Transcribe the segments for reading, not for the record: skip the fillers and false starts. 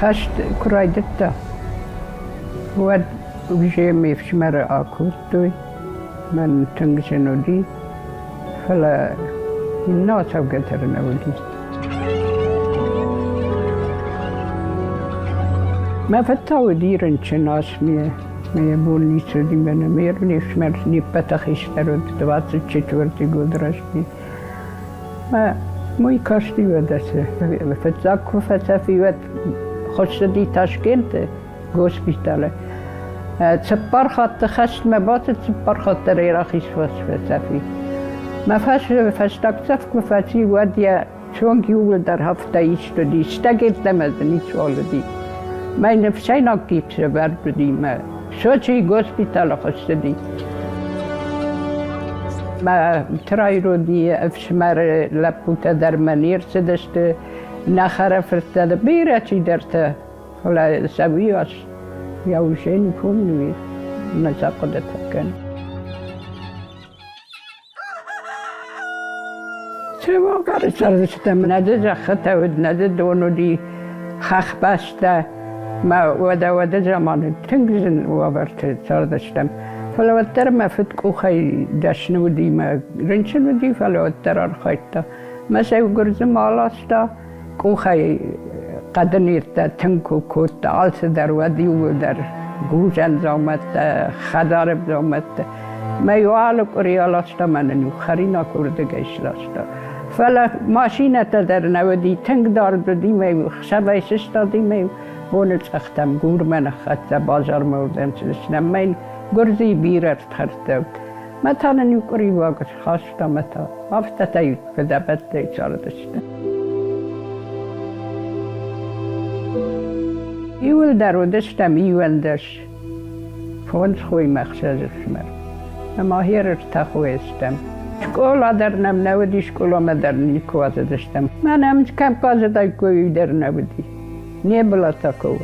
Хӕст куы райдыдта, уӕд уже ме фсымӕры акодтой. Мӕн тынг зын уыди, фӕлӕ иннӕ цӕугӕ дӕр нӕ уыди. Мӕ фыд та уыди рынчын астмӕ. Мӕ бон ницы уыди мӕнӕ ме не фсымӕр не ппӕты хистӕр уыд, 24 годы размӕ. Мӕ мой касти уӕдӕ цы. Фыццаг куы фӕцӕф и, уӕд хуыссыди Ташкенты госпиталы. Цыппар хатты хӕстмӕ бацыд, цыппар хатты дӕр йӕ рахиз фарс фӕцӕф и. Мӕ фӕстаг цӕф куы фӕци, уӕд йӕ цонг иууылдӕр афтӕ ист уыди, стӕг йеддӕмӕ дзы ницуал уыди. Мӕ ныфсӕйнаг гипсы вӕрд уыди мӕ Сочийы госпиталы хуыссыди. Мӕ троюродные ӕфсымӕры лӕппутӕ дӕр мӕ не рцыдысты, нӕ хӕрӕфырттӕ дӕр бирӕ чидӕртӕ, фӕлӕ сӕ уыйас я уже не помню, нӕ сӕ хъуыдытӕ кӕнын. Цӕугӕ цардыстӕм, нӕ дзы зӕххытӕ уыд, нӕ дзы дон уыди, хӕхбӕстӕ. Мӕ уӕдӕ уӕды заманы тынг зын уавӕрты цардыстӕм. Фӕлӕ уӕддӕр мӕ фыд къухӕй дӕсны уыди, мӕ рынчын уыди, фӕлӕ уӕддӕр архайдта. Мӕ сӕ гуырдзымӕ аласта, къухӕй хъӕдын ирдтӕ тынг куы кодта, алцыдӕр уӕд иууылдӕр гузӕн дзаумӕттӕ, хӕдзары дзаумӕттӕ. Мӕ иу алы къуыри аласта, мӕнӕн иу хӕринаг уырдыгӕй сласта. Фӕлӕ машинӕтӕ дӕр нӕ уыди, тынг дард уыди, мӕ иу хсӕвӕй сыстади, мӕ иу боны цъӕхтӕм Гурмӕ ныххӕццӕ, базармӕ уырдӕм цыдыстӕм. Мӕ йын Гуырдзыйы бирӕ ртхӕрдтӕ уыд. Мӕ та нын иу къуыри уаг схаста, мӕ та афтӕтӕ фыдӕбӕттӕй цардысты. Иуылдӕр уыдыстӕм 11, фондз хоймӕ ӕхсӕз ӕфсымӕр. Ӕмӕ херыртӕ хойы стӕм. Скъола дӕр нӕм нӕ уыди, скъоламӕ дӕр никуы ацыдыстӕм. Мӕнӕ кӕм хъазыдаиккой, уый дӕр нӕ уыди. Не было такого.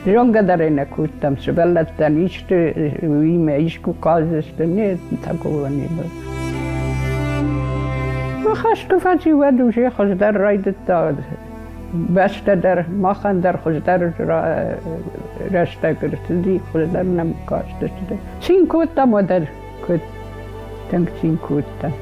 Зонгӕ дӕр ӕй нӕ кодтам, сывӕллӕттӕн исты уыимӕ искуы хъаздзысты, нет, такого не было. Хӕсты фӕци, уӕд уже хуыздӕр райдыдта бӕстӕ дӕр, махӕн дӕр хуыздӕр рӕстӕг ӕрцыди, хуыздӕр нӕм кастысты. Цин кодтам уӕдӕр, куыд тынг цин кодтам.